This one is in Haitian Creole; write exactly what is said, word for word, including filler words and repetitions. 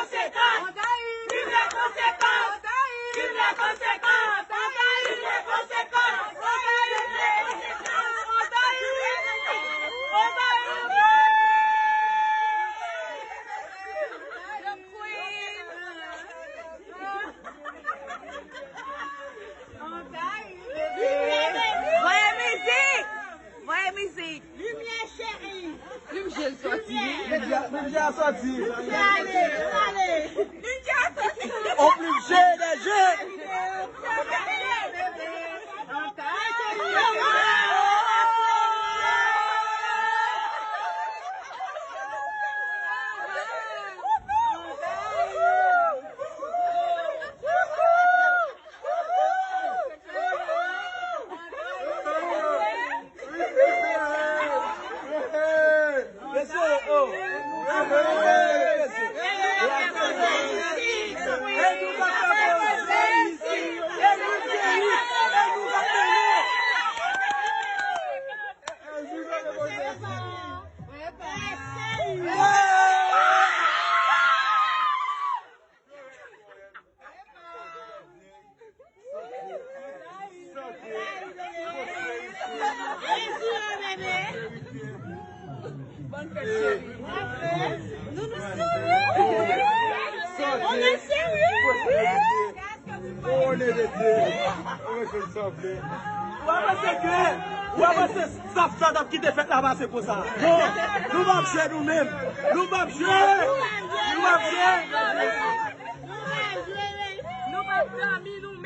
Vive les conséquences! Vive les conséquences! Vive les conséquences! Vive les conséquences! Voye mizik! Voye mizik! Limyè cheri! Limyè soti! Limyè soti! Limyè soti! Oblije deje! Nou, nou serye! On est sérieux? Ou a panse ke, ou a panse staff sa t ap kite fèt la pase konsa? Non, nou p ap jwe nou menm. Nou p ap jwe. Nou p ap jwe. Nou p ap dòmi, nou